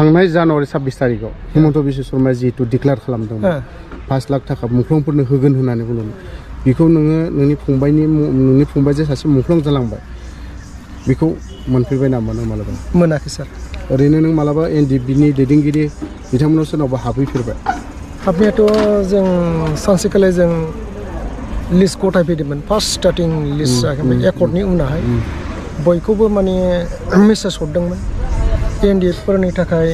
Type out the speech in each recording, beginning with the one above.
थांनाय जानुवारि 26 तारिखआव हिमन्त बिश्व शर्माया जिहेतु डिक्लेयार खालामदोंमोन 5 लाख थाखा मुंख्लंफोरनो होगोन होननानै बुंदोंमोन बेखौ नोङो नोंनि फंबाय जे सासे मुंख्लं जालांबाय बेखौ मोनफैबाय नामा नों मालाबा मोनाखै सार ओरैनो नों मालाबा एनडिएफबिनि दैदेनगिरि बिथांमोनाव सोरनावबा हाबहैफेरबाय हाबनायाथ' जों सानसेखालि जों लिस्ट गथायफैदोंमोन फार्स्ट स्टार्टिं लिस्ट एकर्डनि उनावहाय बयखौबो माने मेसेज हरदोंमोन एनडिएफफोरनि थाखाय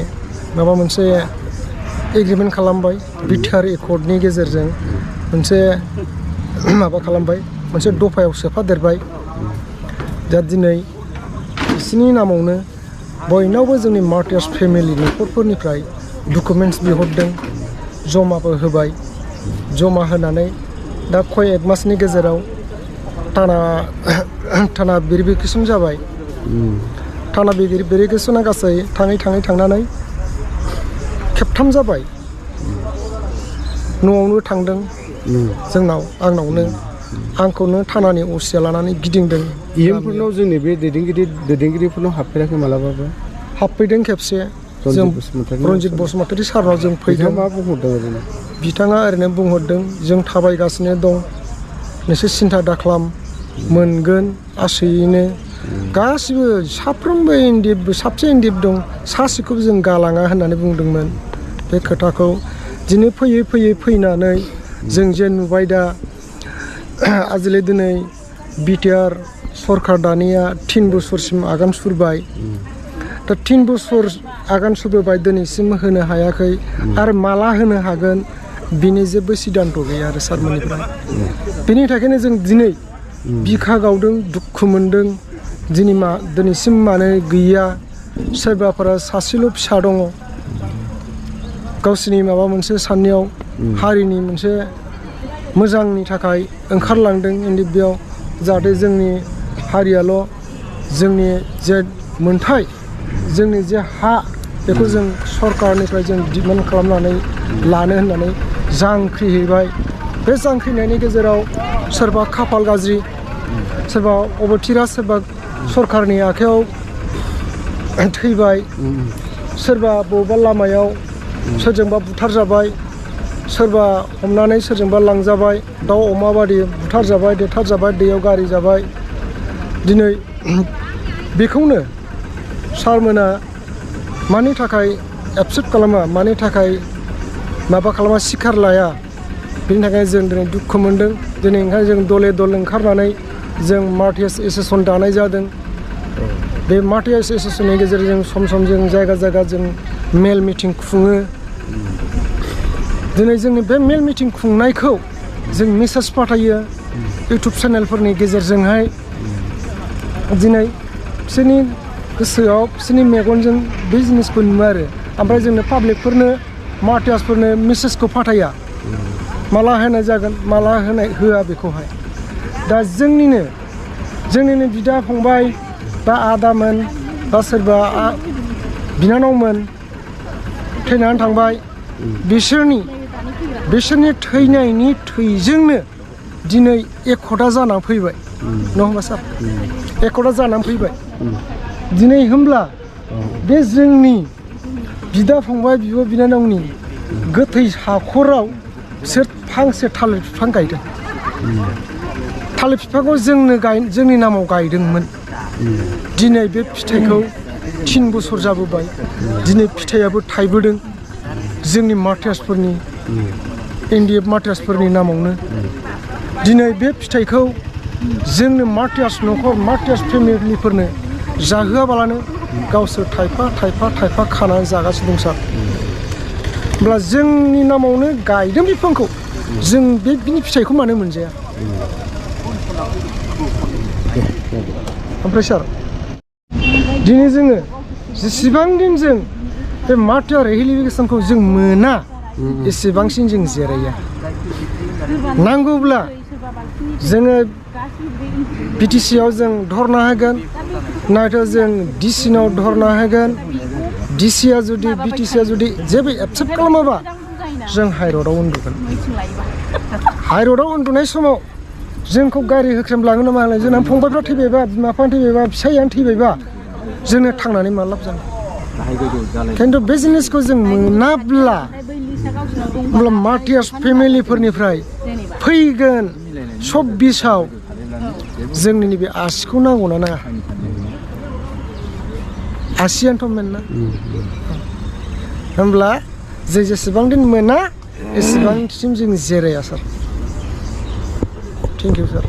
माबा मोनसे एग्रिमेन्ट खालामबाय बिटिआर एकर्डनि गेजेरजों मोनसे माबा खालामबाय मोनसे दफायाव सोफादेरबाय दा दिनै बिसिनि नामावनो बयनावबो जोंनि मार्टियार्स फेमिलि न'खरफोरनिफ्राय डकुमेन्ट्स बिहरदों जमाबो होबाय जमा होनानै दा एक मासनि गेजेराव थाना भेरिफिकेसन जाबाय थाना भेरिफिकेसना गासै थांनानै खेबथाम जाबाय न'आवनो थांदों जोंनाव आंनावनो आंखौनो थानानि असिया लानानै गिदिंदों इएमफोरनाव जोंनि बे दैदेनगिरिफोरनाव हाबफेराखै मालाबाबो हाबफैदों खेबसे जों रन्जित बसुमतारी सारनाव जों फैदों मा बुंहरदों ओरैनो बिथाङा ओरैनो बुंहरदों जों थाबायगासिनो दं नोंसोर सिन्था दाखालाम मोनगोन आसैयैनो गासिबो साफ्रोमबो एनडिएफ साबसे एनडिएफ दं सासेखौबो जों गालाङा होननानै बुंदोंमोन बे खोथाखौ दिनै फैयै फैनानै जों जे नुबाय दा आजिले दिनै बिटिआर सरकार दानिया 3 बोसोरसिम आगान सुरबाय दा 3 बोसोर आगान सुरबाय दिनैसिम होनो हायाखै आरो माला होनो हागोन बिनि जेबो सिद्धान्त गैया आरो सारमोननिफ्राय बेनि थाखायनो जों दिनै बिखा गावदों दुखु मोनदों दिनैसिम मानो गैया सोरबाफोरा सासेल' फिसा दङ गावसिनि माबा मोनसे साननायाव हारिनि मोनसे मोजांनि थाखाय ओंखारलांदों बेयाव जाहाथे जोंनि हारियाल' जोंनि जे मोनथाय जोंनि जे हा बेखौ जों सरकारनिफ्राय जों डिमान्ड खालामनानै लानो होननानै जांख्रिहैबाय बे जांख्रिनायनि गेजेराव सोरबा खाफाल गाज्रि सोरबा अबथिरा सोरबा सरकारनि आखायाव थैबाय सोरबा बबेबा लामायाव सोरजोंबा बुथारजाबाय सोरबा हमनानै सोरजोंबा लांजाबाय दाउ अमा बादि बुथारजाबाय देथारजाबाय दैयाव गारि जाबाय दिनै बेखौनो सारमोना मानि थाखाय एक्सेप्ट खालामा मानि थाखाय माबा खालामा सिखार लाया बेनि थाखाय जों दिनै दुखु मोनदों दिनै ओंखायनो जों दले ओंखारनानै जों मार्टियार्स एसोसिएसन दानाय जादों बे मार्टियार्स एसोसिएसननि गेजेरजों सम जों जायगा जों मेल मिटिं खुङो दिनै जोंनि बे मेल मिटिं खुंनायखौ जों मेसेज पाठायो इउटुब चेनेलफोरनि गेजेरजोंहाय दिनै बिसोरनि गोसोआव बिसोरनि मेगनजों बे जिनिसखौ नुयो आरो ओमफ्राय जोंनो पाब्लिकफोरनो मार्टियार्सफोरनो मेसेजखौ पाठाया माला होनाय जागोन माला होआ बेखौहाय दा जोंनिनो बिदा फंबाय बा आदामोन बा सोरबा बिनानावमोन थैनानै थांबाय बिसोरनि थैनायनि थैजोंनो दिनै एकर्डा जानानै फैबाय नङा होमबा सार एकर्डा जानानै फैबाय दिनै होमब्ला बे जोंनि बिदा फंबाय बिब' बिनानावनि गोथै हाखराव बिसोर फांसे थालिर बिफां गायदों थालिर बिफांखौ जोंनि नामाव गायदोंमोन दिनै बे फिथाइखौ 3 बोसोर जाबोबाय दिनै फिथाइयाबो थाइबोदों जोंनि मार्टियार्सफोरनि एनडिएफ मार्टियार्सफोरनि नामावनो दिनै बे फिथाइखौ जोंनो मार्टियार्स न'खर मार्टियार्स फेमिलिफोरनो जाहोआबालानो गावसोर थायफा खानानै जागासिनो दं सार होमब्ला जोंनि नामावनो गायदों बिफांखौ जों बिनि फिथाइखौ मानो मोनजाया ओमफ्राय सार दिनै जोङो जेसेबां दिन जों बे मार्टियार रिहेबिलिटेसनखौ जों मोना एसेबांसिन जों जिराया नांगौब्ला जोङो बिटिसिआव जों धरना होगोन नाथाय जों डिसिनाव धरना होगोन डिसिआ जुदि बिटिसिआ जुदि जेबो एक्सेप्ट खालामाबा जों हाइरडआव उन्दुगोन हाइरडआव उन्दुनाय समाव जोंखौ गारि होख्रेमलाङो नामा जोंना फंबायफ्रा थैबायबा बिमा बिफाया थैबायबा फिसाइयानो थैबायबा जोंनो थांनानै मा लाब जानो खिन्थु बे जिनिसखौ जों मोनाब्ला अब्ला मार्टियार्स फेमिलिफोरनिफ्राय फैगोन 26आव जोंनि नैबे आसिखौ नांगौना नाङा आसियानोथ' मेन ना होमब्ला जों जेसेबां दिन मोना एसेबांसिम जों जिराया सार थेंक इउ सार